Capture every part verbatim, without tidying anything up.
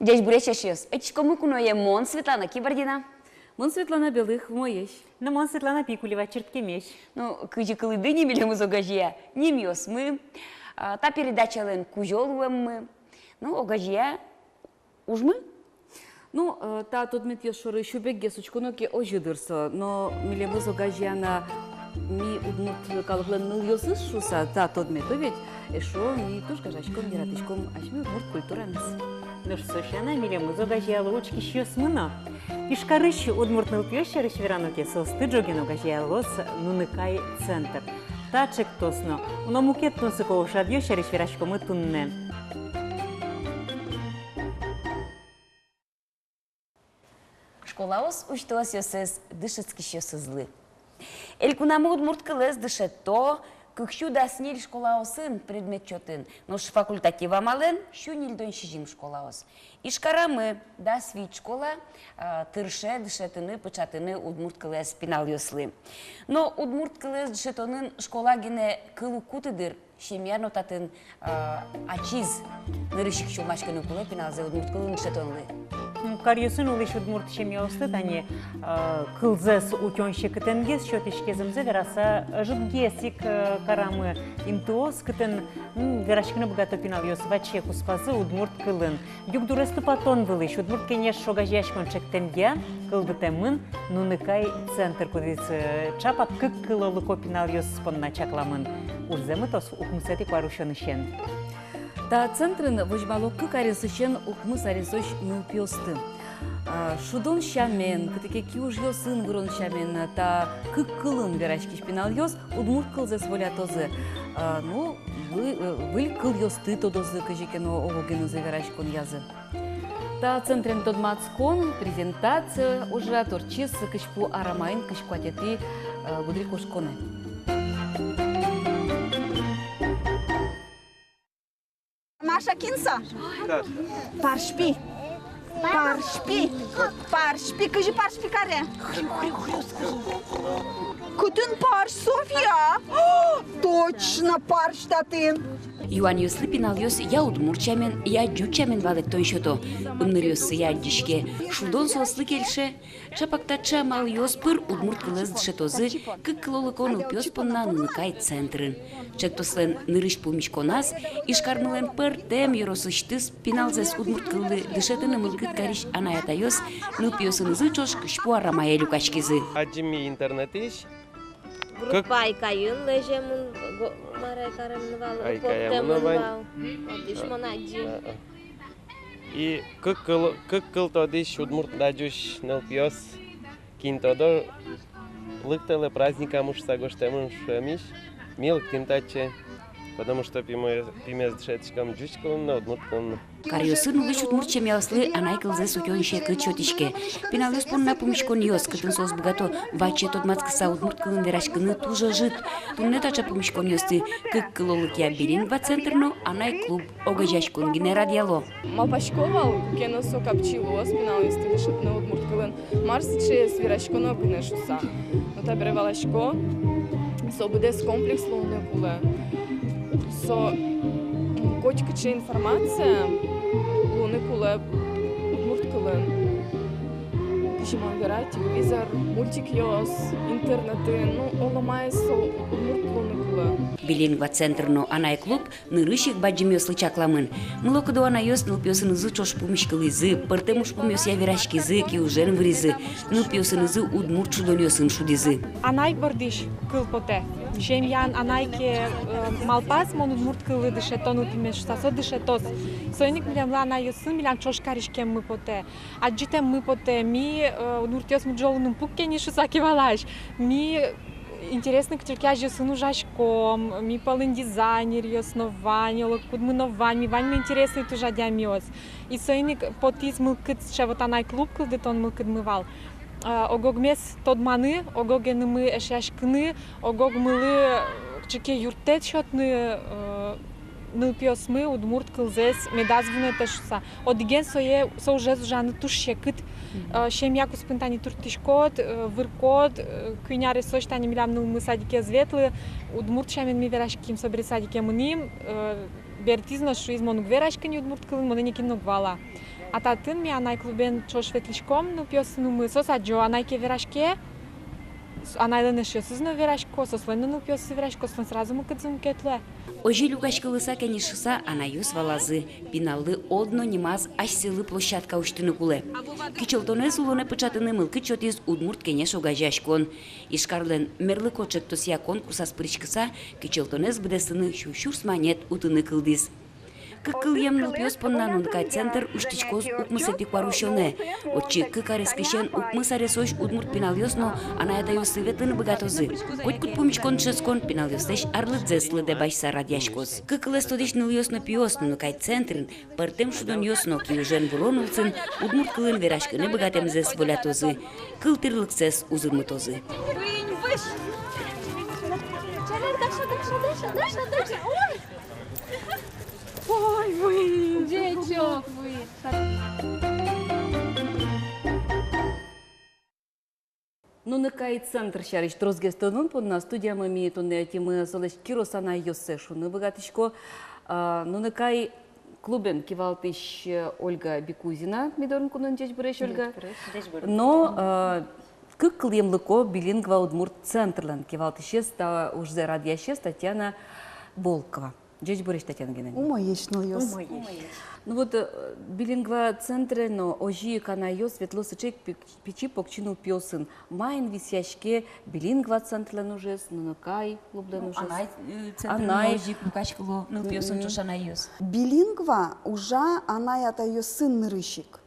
Ӟечбуресь, эшъёс! Ӧтиськомы куное. Мон Светлана Кибардина. Мон Светлана Белых, Умоесь. Но мон Светлана Пикулева, Чырткемесь. Ну, кызьы кылӥды ни милемыз огазея, нимъёсмы, а, та передачалэн кузё луэммы. Ну, огазея ужмы. Ну, э, та тодметъёс шоры сюбеггес учконо ке, озьы дыр со. Но милемыз огазея на ми удмурт калыклэн нылъёсыз шуыса та тодмет, ведь эшшо ми туж гажаськом, яратӥськом асьме удмурт культурамес. Нош со сяна милемыз огазеяло учкисьёсмы но. Ижкарысь удмурт нылпиос сярысь верано ке, соосты ӝоген огазеялоз «Нуныкай» центр. Та ӵектос но уно мукет тунсыко ужрадъёс сярысь вераськомы туннэ. Школаос усьто ӧсъёсыз дышетскисьёсызлы. Элькунамы удмурт кылэз дышето кык сю дас ньыль школаосын предмет чотын, нош факультатив амалэн сю ньыльдон сизьым школаос. Ижкарамы дас вить школа, а, тырше дышетыны, пыӵатыны удмурт кылэз пиналъёслы. Но удмурт кылэз дышетонын школа гинэ кыл уг куты дыр, семья но татын, а, ачиз нырысь ик сюлмаськыны кулэ пиналзэ удмурт кылын дышетонлы. М, каръёсын улӥсь удмурт семьяослы тани, а, кылзэс утён секытэнгес сётӥське, зэмзэ вераса, ӧжытгес ик, э, карамы интыос, кытын, м, вераськыны быгато пиналъёс ваче куспазы удмурт кылын. Югдурез тупатон вылысь «Удмурт кенеш» огазеяськон ӵектэмъя кылдытэмын «Нуныкай» центр, кудӥз, э, ӵапак кык кылолыко пиналъёс понна чакламын. Ужзэ мытоз укмысэтӥ куарусёнысен. Та центрын возьмало кык аресысен укмыс аресозь нылпиосты. А, шудон сямен, кытӥ ке киужъёсын вырон сямен, та кык кылын вераськись пиналъёс удмурт кылзэс волятозы. А, ну, вы-, э, выль кылъёсты тодозы, кызьы ке но ог-огенызы вераськонъязы. Та центрен тодматскон, презентация ужрад ортчиз Кызьпу Арамаын кызь куатетӥ, э, гудырикошконэ. Маша, кин со? Парсьпи. Парсьпи. Парсьпи. Кызьы парсьпи каре? Кытын парсь, Софья? Точно, парсь татын. Юанъёслы пиналъёс я удмурт сямен, я ӟуч сямен валэктон сёто. Ымныръёссы я адӟиське, шудон соослы кельше. Ӵапак таӵе амалъёс пыр удмурт кылэз дышетозы кык кылолыко нылпиос понна «Нуныкай» центрын. Ӵектослэн нырысь пумиськоназ Ижкармылэн пӧртэм ёросысьтыз пиналзэс удмурт кыллы дышетыны мылкыд карись анай-атайёс нылпиосынызы ӵош Кызьпу Арамае люкаськизы. Адӟим ми интернетысь. Группа «Айкайын» лэземын, го-, мар ай каремын вал, Айкай поттэмын вал. Отысь мон адӟи. А, а. И кык кыл, кык кыл тодӥсь удмурт но ӟуч нылпиос, кин тодо, лыктэлэ праздникамы шуса гожтэмын шуэмысь, ми лыктӥм татчы, потому что пимы-, пимес дышетӥськом ӟуч кылын но, удмурт кылын но. Каръёсын улӥсь удмурт семьяослы анай кылзэс утён секыт сётӥське. Пиналъёс понна пумиськонъёс, кытын соос быгато ваче тодматскыса удмурт кылын вераськыны, туж ӧжыт. Туннэ таӵе пумиськонъёсты кык кылолыкъя «Билингва» центр но «Анай клуб» огазеяськон гинэ радъяло. Малпасько вал, куке но со капчи луоз пиналъёсты дышетыны удмурт кылын, мар сыӵеез вераськоно гинэ шуса. Но табере валасько, со быдэс комплекс луыны кулэ. Со, м, котькыӵе информация луыны кулэ удмурт кылын. Кызьы мон вера, телевизор, мультикъёс, интернетын, ну, оло маиз со удмурт луыны кулэ. «Билингва» центр но «Анай клуб» нырысь ик бадӟымъёслы чакламын. Мылокыдо анайёс нылпиосынызы ӵош пумиськылӥзы, пӧртэм ужпумъёсъя вераськизы, киужен выризы, нылпиосынызы удмурт шудонъёсын шудӥзы. Анай бордысь кыл потэ. Семьян анай ке, э, малпаз, мон удмурт кыллы дышето нылпиме шуса, со дышетоз. Соин ик милемлы, анайёсын, милям ӵош кариськеммы потэ, адӟытэммы потэ. Ми, э, удмуртъёс, мыжолын ум пуке ни шуса ке валась. Ми интересный кыӵе ке азьёсын ужаськом, ми пӧлын дизайнеръёс но вань, оло кудмы но вань, ми ваньмы интересный туж адямиос. И соин ик потӥз мылкыд сыӵе вот «Анай клуб» кылдытон мылкыдмы вал. А, ог-огмес тодманы, ог-огенымы эшъяськыны, ог-огмылы кыӵе ке юрттэт сётны, э, нылпиосмы удмурт кылзэс медаз вунэтэ шуса. Одӥген сое, со ужез ужаны туж секыт. Мгм. Э, семья куспын тани турттӥськод, э, выркод, э, куинь аресозь тани милям нылмы садике ӧз ветлы, удмурт сямен ми вераським, собере садике мынӥм, э, бертӥз но шуиз: мон уг вераськы ни удмурт кылын, монэ нокин но уг вала. А татын ми анай клубен ӵош ветлӥськом, нылпиосынымы, соос адӟо, анай ке вераське, с-, анайлэн эшъёсыз но верасько, соослэн но нылпиосыз верасько, соослэн сразу мылкыдзы мукет луэ. Озьы люкаськылыса, кенешыса, анайёс валазы: пиналлы одно нимаз асьсэлы площадка усьтыны кулэ. Кичӧлтонэз улонэ пыӵатыны мылкыд сётӥз «Удмурт кенеш» огазеяськон. Ижкарлэн мерлыко ӵектосъя конкурсаз пыриськыса, кичӧлтонэз быдэстыны сю сюрс манет утыны кылдӥз. Кык кылъем нылпиос понна «Нуныкай» центр усьтӥськоз укмысэтӥ куарусёнэ. Отчы кык арескысен укмыс аресозь удмурт пиналъёс но анай-атайёссы ветлыны быгатозы. Котькуд пумиськон дышетскон пиналъёслэсь арлыдзэс лыдэ басьтыса радъяськоз. Кык кылэз тодӥсь нылъёс но пиос «Нуныкай» центрын пӧртэм шудонъёс но киужен вылон улсын удмурт кылын вераськыны быгатэмзэс волятозы, кылтырлыксэс узырмытозы. Ой! Ой, вуи, ӟечок, вуи. «Нуныкай» центр сярысь тросгес тодон понна студиямы ми туннэ ӧтимы солэсь кирос анайёссэ шуыны быгатӥсько. А, «Нуныкай» клубен кивалтӥсь, э, Ольга Бикузина ми дорын куноын. Ӟечбуресь, Ольга. Ӟечбуресь. Ӟечбуресь. Но, э, кык кылъемлыко «Билингва» удмурт центрлэн кивалтӥсез, та ужзэ радъясез Татьяна Волкова. Ӟечбуресь, Татьяна Геннадьевна. Умоесь, нылъёс. Умоесь. Ну вот, э, «Билингва» центре но озьы ик анайёс ветло сыӵе ик пи-, пичи покчи нылпиосын. Маин висъяське «Билингва» центрлэн ужез, «Нуныкай» клублэн ужез? Ну, анай, э, центрын но озьы ик люкаськыло нылпиосын ӵош анайёс. «Билингва» ужа анай-атайёсын нырысь ик.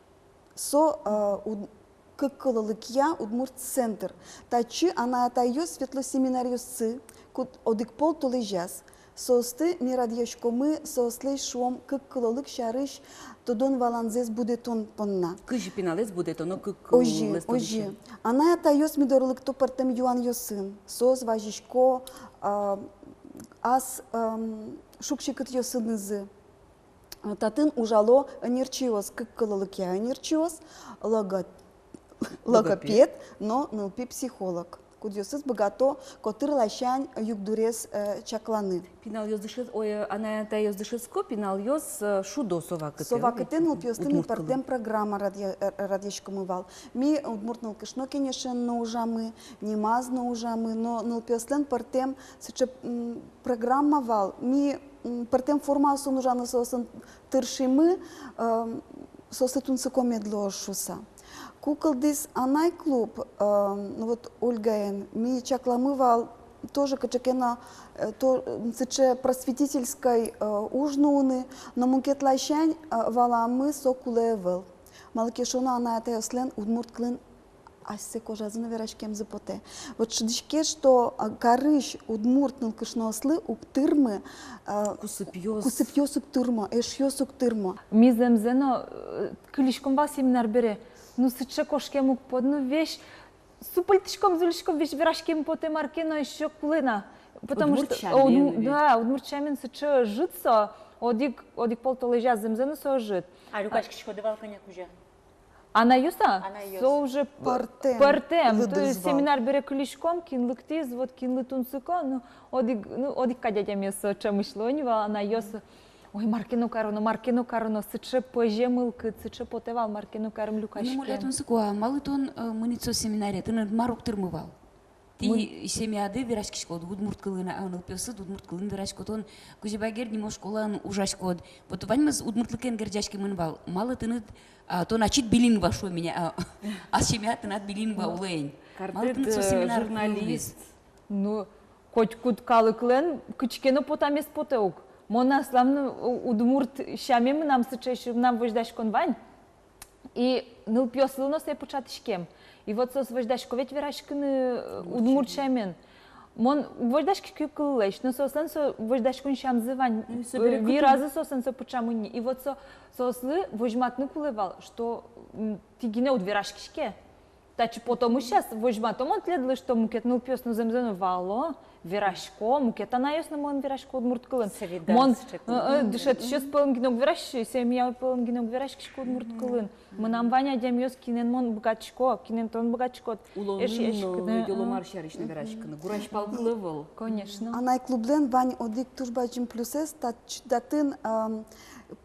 Со, э, уд-, кык кыллыкъя удмурт центр. Татчы анай-атайёс ветло семинаръёсы, куд-, одӥг пол толэзяз. Соосты ми радъяськомы, соослэсь, шуом, кык кыллык сярысь тодон-валанзэс будэтон понна. Кызьы пиналэз будэтоно кык кыллэз тодӥсен. Озьы, озьы. Анай-атайёс ми доры лыкто пӧртэм юанъёсын. Соос вазисько, а, ас, ам, шуг-секытъёсынызы. Татын ужало ӧнерчиос, кык кыллыкъя ӧнерчиос, лого-, логопед но нылпи психолог, кудъёсыз быгато котыр ласянь югдурез, э, чакланы. Пиналъёс дышет-, ой, анай-атайёс дышетско, пиналъёс, э, шудо со вакытэ. Со вакытэ нылпиослы ми пӧртэм программа радъя-, э, радъяськомы вал. Ми Удмурт нылкышно кенешен но ужамы, нимаз но ужамы, но нылпиослэн пӧртэм сыӵе, м, программа вал. Ми, м, пӧртэм формаосын ужаны соосын тыршимы, эм, соослы тунсыко мед луоз шуыса. Ку кылдӥз анай клуб, эм, ну вот Ольгаен, ми чакламы вал тоже кыӵе ке но, э, то, м, сыӵе просветительской, э, уж нуыны, но мукет ласянь, э, валамы, со кулэ ӧвӧл. Малы ке шуоно, анай-атайёслэн удмурт кылын асьсэ кожазы но вераськемзы потэ. Вот шӧдӥське, что, а, карысь удмурт нылкышноослы уг тырмы, а, кусыпъёс. Кусыпъёс уг тырмо, эшъёс уг тырмо. Ми зэмзэ но, э, кылиськом вал семинар бере. Ну, сыӵе кошкем уг поты, ну, весь супыльтӥськом, зулиськом, весь вераськеме потэ, мар ке но ещё кулэ на. Потому что, удмурт сямен, удм-, ведь. Да, удмурт сямен сыӵе ӧжыт со, одӥг, одӥг пол толэзяз зэмзэ но со ӧжыт. А люкаськиськоды вал кӧня кузя? Анайёс-а? Анайёс. Со уже п-, пӧртэм. Пӧртэм. То есть семинар бере кылиськом, кин лыктӥз, вот кинлы тунсыко, ну, одӥг, ну, одӥг кадь адямиос со ӵемысь луо ни вал, анайёс. Ой, мар ке но кароно, мар ке но кароно, сыӵе пӧзе мылкыд, сыӵе потэ вал, мар ке но карыны, люкаськыны. Ну, Оля, тунсыко, а малы тон, э, мынӥд со семинаре, тыныд мар уг тырмы вал? Тӥ семьяды вераськиськод удмурт кылын, а нылпиосыд удмурт кылын верасько, тон Кузебай Герд нимо школаын ужаськод. Вот ваньмыз удмуртлыкен герӟаськемын вал. Малы тыныд, а, тон ачид билингва, шуом ини, а, а семья тынад билингва улэ ини. Малы тыныд со семинар кулэ луиз? Ну, котькуд калыклэн кытчы ке но потэмез потэ ук. Мон аслам, ну, у-, удмурт сяме мынам сыӵе, мынам возьдаськон вань. И нылпиослы но сое пыӵатӥськем. И вот соос возьдасько ведь вераськыны, э, удмурт сямен. Мон возьдаськисько кыллэсь, но соослэн со возьдаськон сямзы вань, ну, и собере, э, кытын виразы соослэн со пыӵамын ни. И вот со, соослы возьматыны кулэ вал, что, м, тӥ гинэ уд вераськиське. Татчы потом час возьматом тӥледлы, что мукет нылпиос но зэмзэ но вало, верасько, мукет анайёс но мон верасько удмурт кылын. Мон, э, э, дышетӥсьёс пӧлын гинэ уг вераськы, семья пӧлын гинэ уг вераськиськы удмурт кылын. Мынам вань адямиос, кинэн мон быгатӥсько, кинэн тон быгатӥськод. Улонын но, э, йӧломар сярысь но вераськыны. Гурась пал кыл ӧвӧл. Конечно. Анай клублэн вань одӥг туж бадӟым плюсэз, тат-, татын, ам,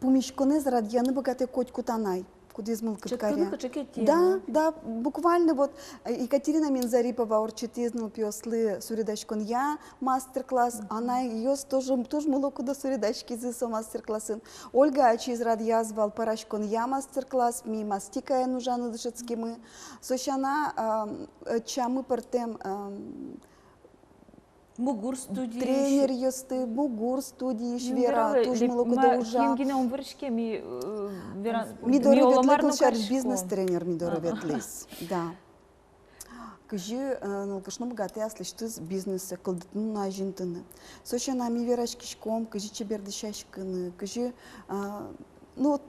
пумиськонэз радъяны быгатэ котькуд анай. Кудӥз мылкыд каре. Чоткыны кыӵе ке тема. Да, да, буквально вот, э, Екатерина Минзарипова ортчытӥз нылпиослы суредаськонъя мастер-класс, анайёс тоже туж мылокыдо суредаськизы со мастер-классын. Ольга ачиз радъяз вал пӧраськонъя мастер-класс, ми мастикаен ужаны дышетскимы. Со сяна, ам, э, ӧтчамы пӧртэм, ам, Мугур студиысь. Тренеръёсты, Мугур студиысь. Вера, туж мылокыдо ужа. Кин гинэ ум вырӥське, ми, э, Вера, ми доры ветлэ, кылсярысь, бизнес-тренер ми доры ветлӥз. Да. Кызьы, э, нылкышно быгатэ аслэсьтыз бизнесэ кылдытыны но азинтыны. Со сяна ми вераськиськом, кызьы чебер дӥсяськыны, кызьы, э, ну, вот,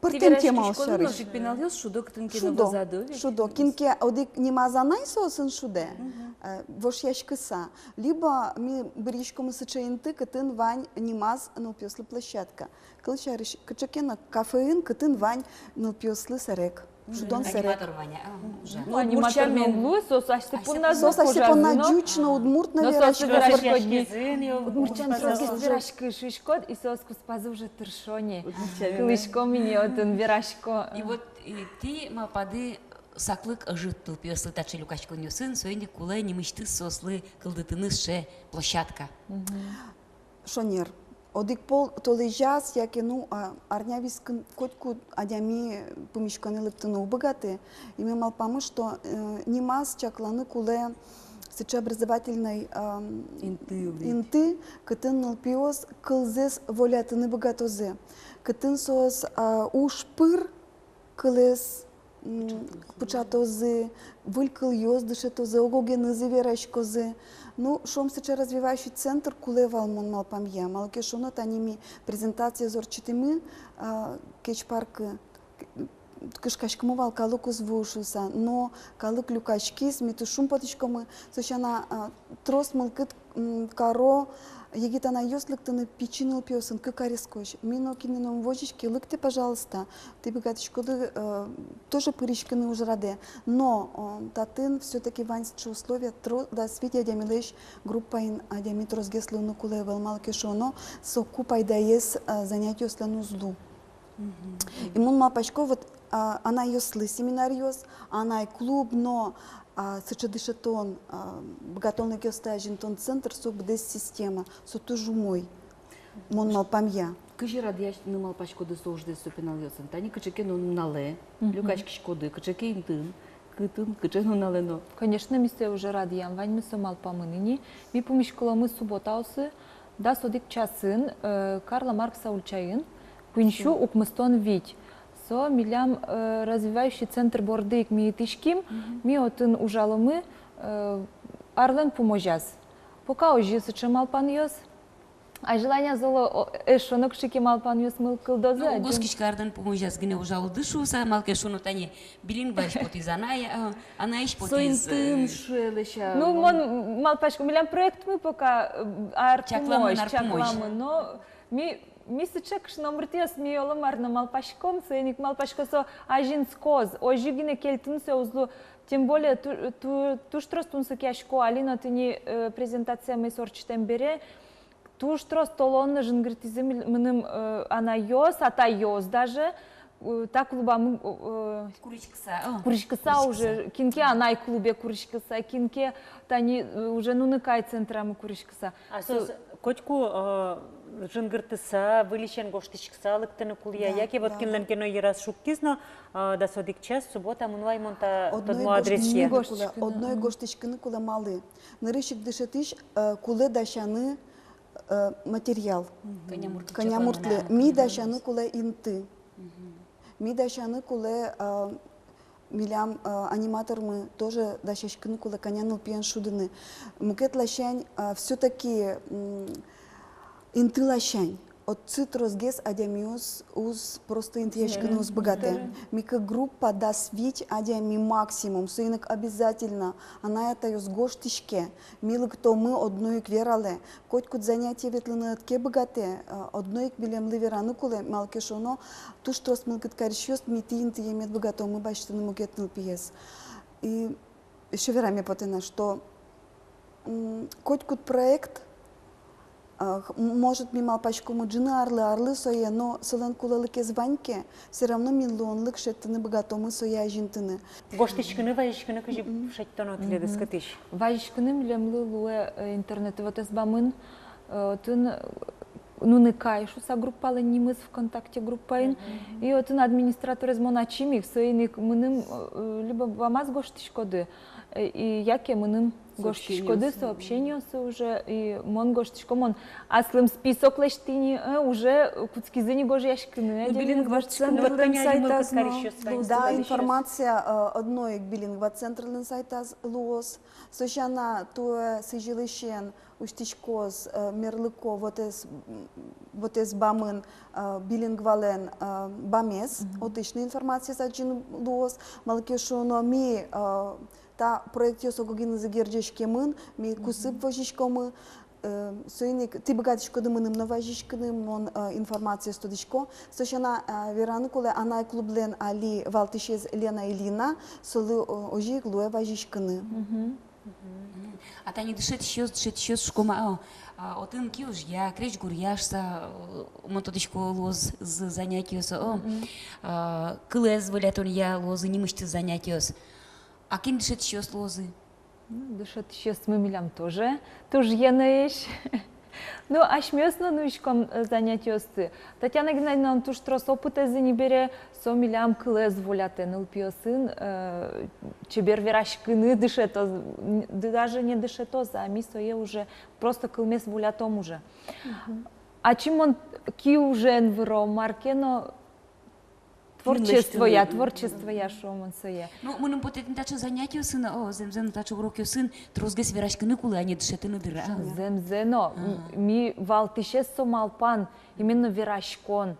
пӧртэм темаос сярысь. Тӥ вераськиськоды, нош ик пиналъёс шудо, кытын ке но возадо ведь. Шудо. Кин ке одӥг нимаз анай соосын шудэ, э, вошъяськыса. Либо ми быръиськомы сыӵе инты, кытын вань нимаз нылпиослы площадка. Кылсярысь, кыӵе ке но кафеын, кытын вань нылпиослы сэрег. Шудон сэрег. Аниматор вань-а? А, уже. Ну, аниматор но уг луы, соос асьсэ понна, соос асьсэ понна ӟуч но, удмурт но верасько. Удмуртчан тросгес вераськы шуиськод, и соос куспазы уже тыршо ни. Кылӥськом ини, отын верасько. И вот, и тӥ малпады саклык ӧжыт нылпиослы таӵе люкаськонъёсын, соин ик кулэ нимысьтыз соослы кылдытыны сыӵе площадка. Шонер. Одӥг пол толэзяз яке, ну, а, арня вискын котькуд адями пумиськонэ лыктыны уг быгаты. И ми малпамы, что, э, нимаз чакланы кулэ сыӵе образовательной, ам, инты, кытын нылпиос кылзэс волятыны быгатозы, кытын соос, а, уж пыр кылэз, м, пыӵатозы, выль кылъёс дышетозы, ог-огенызы вераськозы. Ну, шуом, сыӵе развивающий центр кулэ вал, мон малпамъя. Малы ке шуоно, тани ми презентациез ортчытӥмы, а, Кечпаркы, кышкаськымы вал, калык уз вуы шуыса, но калык люкаськиз, ми туж шумпотӥськомы. Со сяна, а, трос мылкыд, м, каро егит анайёс лыктыны пичи нылпиосын, кык арескозь. Ми нокинэ но ум возиське, лыктэ, пожалуйста, тӥ быгатӥськоды, э, тоже пыриськыны ужрадэ. Но, э, татын всё-таки вань сыӵе условия, тро-, дас вить адямилэсь группаын адями тросгес луыны кулэ ӧвӧл, малы ке шуоно, соку пайдаез, э, занятиослэн уз лу. И мон малпасько, вот, а, анайёслы семинаръёс, анай клуб но, а, сыӵе дышетон, а, быгатонлыкъёсты азинтон центр, со быдэс система, со туж умой, мон малпамъя. Кызьы радъяны малпаськоды со ужзэс со пиналъёсын? Тани кыӵе ке но нуналэ люкаськиськоды, кыӵе ке интыын, кытын, кыӵе нуналэ но? Конечно, ми сое уже радъям, ваньмыз со малпамын ини. Ми пумиськыломы субботаосы, дас одӥг часын, э, Карла Маркса ульчаын, куинь сю укмыстон вить. Со милям, э, развивающий центр борды ик ми итӥським, ми отын ужаломы, э, арлэн пумозяз. Пока озьы сыӵе малпанъёс. Азьланяз оло, о, эшшо но кыӵе ке малпанъёс мылкыдозы. Ну, уг оскиськы, арлэн пумозяз гинэ ужалоды шуыса, малы ке шуоно, тани билингваысь потӥз анай, а, анаысь потӥз, э, интыын, шуэ лэся. Ну, мон малпасько, милям проектмы пока, э, ар пумозь, чакламын, ар пумозь, чакламын, но ми, ми сыӵе кышномуртъёс, ми оло мар но малпаськом, соин ик малпасько, со азинскоз, озьы гинэ кельтыны сое уз лу, тем более ту-, ту-, туж трос тунсыкъясько, али но тӥни, э, презентациямес ортчытэм бере, туж трос толон но жингыртӥзы мыл-, мыным, э, анайёс, атайёс даже, э, та клубамы, э, куриськыса, о, куриськыса уже, кин ке анай клубе куриськыса, кин ке тани, э, уже нуныкай центрамы куриськыса. А со-, соос котьку, э, жингыртыса, выльысен гожтӥськыса лыктыны кулэ-а, да, яке вот, да, кинлэн ке но йыраз шуккиз но, э, дас одӥг час, суббота, мыно ай мон та тодмо адресъя. Одно ик гожтӥськыны кулэ, одно ик гожтӥськыны кулэ, малы. Нырысь ик дышетӥсь, э, кулэ дасяны, э, материал. Кӧня муртлы. Кӧня муртлы. Ми дасяны кулэ инты. Ми дасяны кулэ, э, милям, э, аниматормы тоже дасяськыны кулэ, кӧня нылпиен шудыны. Мукет ласянь, э, всё-таки, м, инты ласянь. Отчы тросгес адямиос уз, просто интыяськыны уз быгатэ. Мгм. Мгм. Мгм. Мике группа дас вить адями максимум, соин ик обязательно анай-атайёс гожтӥське, ми лыктомы, одно ик вералэ. Котькуд занятие ветлыны ӧд ке быгатэ, э, одно ик милемлы вераны кулэ, малы ке шуоно, туж трос мылкыд карисьёс, ми тӥ интые мед быгатомы басьтыны мукет нылпиез. И ещё вераме потэ на, что, м, котькуд проект А, х-, м-, может, ми малпаськомы ӝыны арлы, арлы сое, но солэн кулэлыкез вань ке, всё равно ми луонлык шедьтыны быгатомы сое азинтыны. Гожтӥськыны, вазиськыны кызьы шедьтоно тӥледыз, кытысь? Вазиськыны милемлы луэ, э, интернетэ вотэс бамын, э, отын, э, «Нуныкай» шуыса группалэн нимыз, ВКонтакте группаын. И отын администраторез мон ачим ик, соин ик мыным, э, либо вамаз гожтӥськоды, э, и яке мыным гожтӥськоды сообщениосы уже, и мон гожтӥсько, мон аслым список лэсьтӥ ни, э, уже кутскизы ни гожъяськыны. Ну, билингва центрлэн сайтаз но луоз. Да, информация, э, одно ик билингва центрлэн сайтаз луоз. Со сяна туэ сӥзьылысен усьтӥськоз, э, мерлыко вотэс, м, вотэс бамын, э, билингвалэн, э, бамез, отысь но информациез адӟыны луоз. Малы ке шуоно, ми, э, та проектъёс ог-огенызы герӟаськемын, ми кусып возиськомы, э, соин ик тӥ быгатӥськоды мыным но вазиськыны, мон, э, информациез тодӥсько. Со сяна, э, вераны кулэ, анай клублэн али валтӥсез Лена Ильина, солы, э, озьы ик луэ вазиськыны. Мгм. А тани дышетӥсьёс, дышетӥсьёс шуиськом, а, а, отын киужъя, крезьгуръя шуыса, э, мон тодӥсько, луозы занятиос, о, а, кылэз волятонъя луозы нимысьтыз занятиос. А кин дышетӥсьёс луозы? Ну, дышетӥсьёсмы милям тоже туж йӧноесь. Ну, асьмеос но нуиськом, э, занятиосты. Татьяна Геннадьевналэн туж трос опытэз ини бере, со милям кылэз волятэ нылпиосын, э, чебер вераськыны дышетоз, н-, д-, даже не дышетоз, а ми сое уже просто кылмес волятом уже. Мгм. Ачим мон киужен выро, мар ке но творчествоя, творчествоя, шуом мон сое. Ну, мыным потэ, тӥни таӵе занятиосын, о, зэмзэ но таӵе урокъёсын тросгес вераськыны кулэ, а не дышетыны дыр, а? Зэмзэ но, м-, ага, ми валтӥсез со малпан, именно вераськон.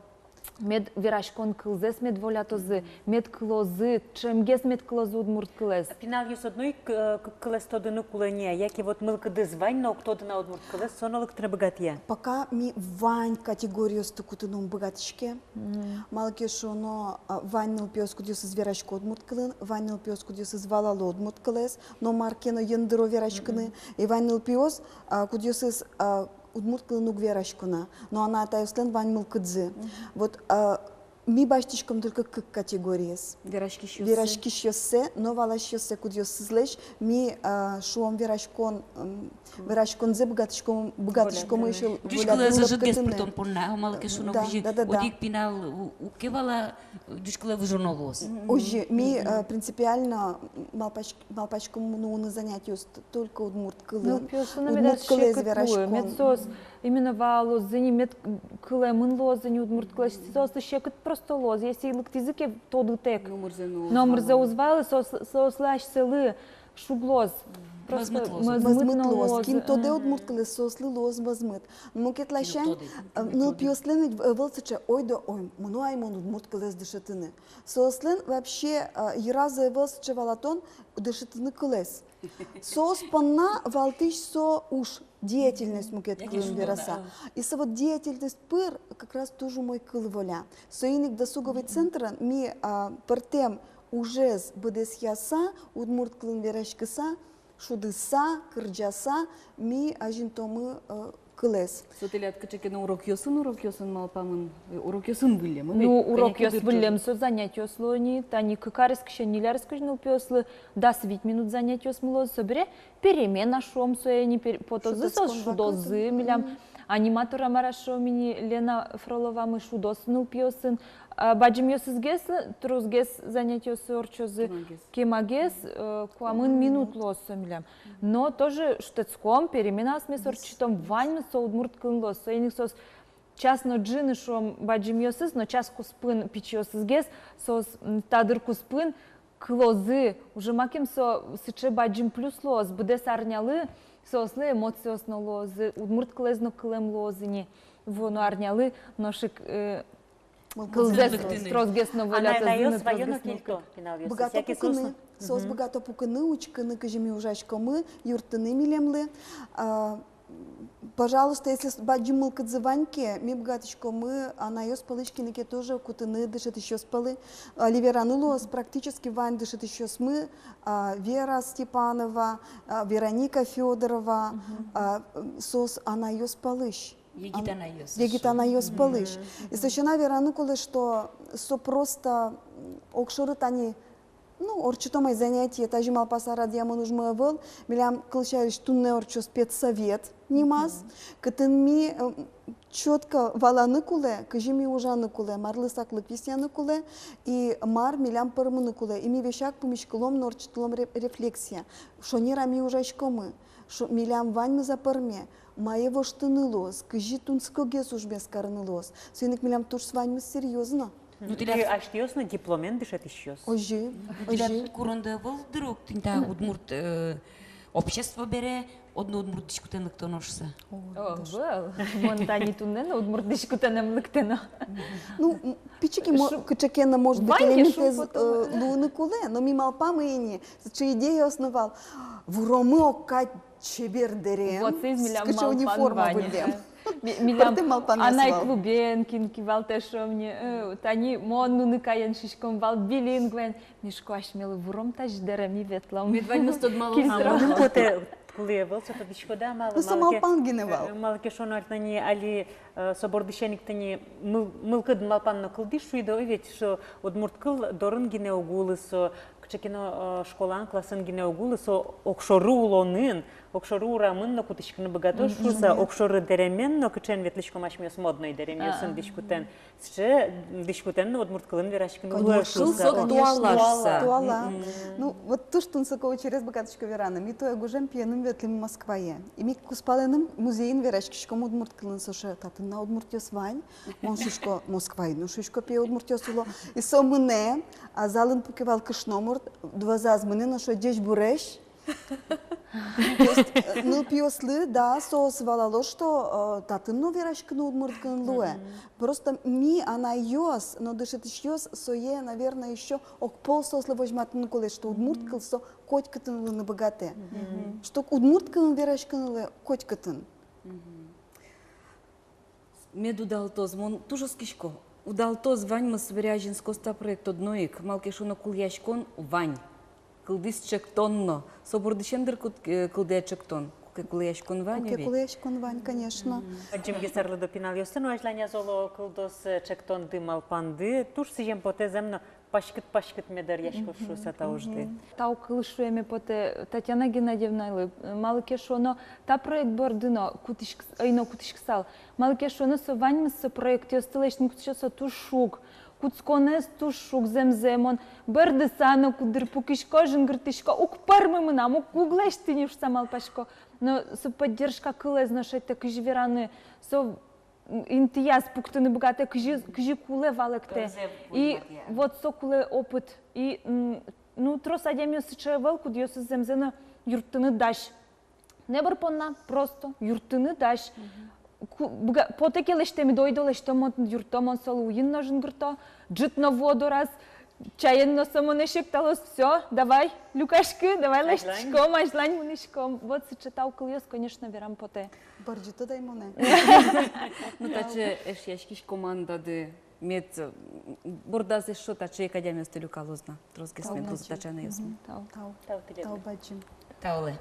Мед вераськон кылзэс мед волятозы, мед кылозы, ӵемгес мед кылозы удмурт кылэз. Пиналъёс одно ик, э, к-, кылэз тодыны кулэ ни-а, яке вот мылкыдыз вань но, уг тоды на удмурт кылэз, со но лыктыны быгатэ-а? Пока ми вань категориосты кутыны ум быгатӥське. Мгм. Малы ке шуоно, а, вань нылпиос, кудъёсыз верасько удмурт кылын, вань нылпиос, кудъёсыз валало удмурт кылэз, но мар ке но йӧндыро вераськыны, мгм, и вань нылпиос, а, кудъёсыз, а, удмурт кылын уг верасько на, но анай-атайёслэн вань мылкыдзы. Мгм. Вот, а, ми басьтӥськом только кык категориез. Вераськисьёссэ. Вераськисьёссэ но валасьёссэ, кудъёсызлэсь ми, а, шуом, вераськон, м, вераськонзэ быгатӥськом, быгатӥськом ещё ӟуч кылэз ӧжытгес пыртон понна, малы ке шуоно, да, кызьы, да, да, да, одӥг пинал у-, уг ке вала, ӟуч кылэ выжоно луоз. Мгм. Озьы, ми, э, принципиально малпаськ-, малпаськом нуыны занятиос т-, только удмурт кылын. Ну, удмурт кылэз вераськон. Мед соос именно валалозы ини, мед кылэмын луозы ини удмурт кылэз, соослы секыт просто луоз, если лыктӥзы ке тодытэк. Номырзэ но уз вала. Номырзэ уз вала, соос-, соослы асьсэлы шуг луоз. Просто мӧзмыт луоз. Мӧзмыт луоз. Кин тодэ удмурт кылэз, соослы луоз мӧзмыт. Мукет ласянь, э, нылпиослэн ведь ӧвӧл сыӵе: ойдо, ой, мыно ай мон удмурт кылэз дышетыны. Соослэн вообще, э, йыразы ӧвӧл сыӵе валатон дышетыны кылэз. Соос понна валтӥсь со уж, деятельность, мукет кылын вераса. И со вот деятельность пыр как раз туж умой кыл воля. Соин ик досуговый центрын ми, а, пӧртэм ужез быдэсъяса, удмурт кылын вераськыса, шудыса, кырӟаса, ми азинтомы, э, кылэз. Со тӥляд кыӵе ке но урокъёсын, урокъёсын малпамын, э, урокъёсын выллем, э? Ну, урокъёс выллем со занятиос луо ни, тани кык арескысен ньыль арескысь нылпиослы дас вить минут занятиосмы луо, собере перемена, шуом, сое ини пер-, потозы соос, шудозы. Шутэтскон вакытын. Милям, мгм, аниматор, мар-а, шуом ини, Лена Фроловамы шудоз нылпиосын. А бадӟымъёсызгес тросгес занятиосы ортчозы. Кемагес. Кемагес, э, куамын минут луоз со милям. Но тоже шутэтском, переменаосмес ортчытом, ваньмыз со удмурт кылын луоз. Соин ик соос час но ӝыны, шуом, бадӟымъёсыз, но час куспын пичиосызгес, соос, м, та дыр куспын кылозы, уже макем со сыӵе бадӟым плюс луоз, быдэс арнялы соослы эмоциос но луозы, удмурт кылэз но кылэм луозы ни, вуоно арнялы нош ик, э, кылзэс тросгес но волятозы. Анай-атайёс ваё но кельто пиналъёсыз? Быгато пукыны, соос быгато пукыны, учкыны, кызьы ми ужаськомы, юрттыны милемлы. А, Пожалуйста, если с-, бадӟым мылкыдзы вань ке, ми быгатӥськомы анайёс пӧлысь кинэ ке тоже кутыны дышетӥсьёс пӧлы. Али вераны луоз, практически вань дышетӥсьёсмы, а, Вера Степанова, а, Вероника Фёдорова, а, м, соос анайёс пӧлысь. Егит анайёс. Егит анайёс пӧлысь. И со сяна вераны кулэ, что со просто, м, огшоры тани, ну, ортчытом ай занятие, тазьы малпаса радъямын ужмы ӧвӧл, милям, кылсярысь, туннэ ортчоз педсовет нимаз, кытын ми, м, чётко валаны кулэ, кызьы ми ужаны кулэ, марлы саклык висъяны кулэ, и мар милям пӧрмыны кулэ, и ми весяк пумиськылом но ортчытылом ре-, рефлексия. Шонер-а ми ужаськомы, шо-, милям ваньмыз-а пӧрме, мае воштыны луоз, кызьы тунсыкогес ужмес карыны луоз. Соин ик милям туж ваньмыз серьёзно. Ну, тӥляд асьтэос но дипломен дышетӥсьёс. Озьы, озьы. Тӥляд куронды ӧвӧл дыр ук, тӥни та удмурт, э, общество бере, одно удмурт дӥськутэн лыктоно шуса. О, ӧвӧл. Мон тани туннэ но удмурт дӥськутэн ӧм лыктэ но. Ну, м, пичи ке мо-, кыӵе ке но, может быть, элементэз, э, луыны кулэ, но ми малпамы ини, сыӵе идеяос но вал. Вуромы ог кадь чебер дэрем. Вот, сӥзь милям малпан вань. Кыӵе униформа выллем. Ми-, милям анай клубен кин кивалтэ, шуом ни, э, тани мон нуны каен шуиськом вал, билингвен. Ми шуисько, асьмелы вуром тазьы дэрем, ми ветлом. Мед ваньмыз тодмалозы. А мыным потэ, кулэ ӧвӧл со, тодӥськоды-а малы? Ну, со малпан гинэ вал. Малы ке шуоно, али тани, али, э, со бордысен ик тани мыл-, мылкыд малпан но кылдӥз, шуиды, ой, ведь со удмурт кыл дорын гинэ уг улы со, кыӵе ке но, э, школаын, классын гинэ уг улы со, огшоры улонын, огшоры урамын но кутӥськыны быгатоз шуса, огшоры дэремен но, кыӵеен ветлӥськом асьмеос модной дэремъёсын дӥськутэн, сыӵе дӥськутэн но удмурт кылын вераськыны луэ шуса. Конечно, туала, конечно, туала. Ну, вот туж тунсыко учырез быгатӥсько вераны. Ми туэ гужем пиеным ветлӥм Москвае. И ми кузпалэным музейын вераськиськом удмурт кылын, со шуэ: татын-а удмуртъёс вань? Мон шуисько: Москваын но, шуисько, пе, удмуртъёс уло. И со мынэ, а залын пуке вал кышномурт, вӧзаз мынэ но шуэ: ӟечбуресь. То есть, э, нылпиослы, да, соос валало, что, э, татын но вераськыны удмурт кылын луэ. Просто ми, анайёс но дышетӥсьёс, сое, наверное, ещё огпол соослы возьматыны кулэ, что удмурт кыл со котькытын луыны быгатэ. Что удмурт кылын вераськыны луэ котькытын. Мед удалтоз, мон туж оскисько. Удалтоз, ваньмыз собере азинскоз та проект одно ик. Малы ке шуоно, кулэяськон вань. Кылдӥз ӵектон но. Со бордысен, дыр, кут-, э, кылдэ ӵектон. Куке кулэяськон вань, куке ведь. Кулэяськон вань, конечно. Бадӟымгес арлыдо пиналъёсты но азьланяз, оло, кылдоз, э, ӵектонды, малпанды. Туж сӥзем потэ зэм но, паськыт-паськыт мед ӧръяськоз шуса та ужды. Тау кыл шуэме потэ Татьяна Геннадьевналы, малы ке шуоно, та проект борды но кутӥськ-, ӧй но кутӥськысал. Малы ке шуоно, со ваньмыз, со проектъёсты лэсьтыны кутске, со туж шуг. Кутсконэз туж шуг зэмзэ, мон бӧрдыса но куддыр пукисько, жингыртӥсько, уг пӧрмы мынам, уг, уг лэсьты ни шуса малпасько. Но со поддержка кылэз но шедьтэ, кызьы вераны, со интыяз пуктыны быгатэ, кызьы, кызьы кулэ, валэктэ. И вот со кулэ опыт. И, м, ну, трос адямиос сыӵе ӧвӧл, кудъёсыз зэмзэ но юрттыны дась. Небыр понна просто юрттыны дась. Ку-, быга-, потэ ке лэсьтэмды, ойдо лэсьто, мон юртто, мон солы уйин но жингырто, ӝыт но вуо дораз, чаен но сомында секталоз, всё, давай, люкаськы, давай лэсьтӥськом, азьлань мынӥськом. Вот сыӵе тау кылъёс, конечно, верам потэ. Бӧрӟытод ай монэ. Ну, таӵе эшъяськись командады мед, м, бордаз эшшо таӵе ик адямиосты люкалоз на. Тросгес мед луоз таӵе анайёсмы. Тау. Тау. Тау тӥледлы. Тау бадӟым. Тау лэ.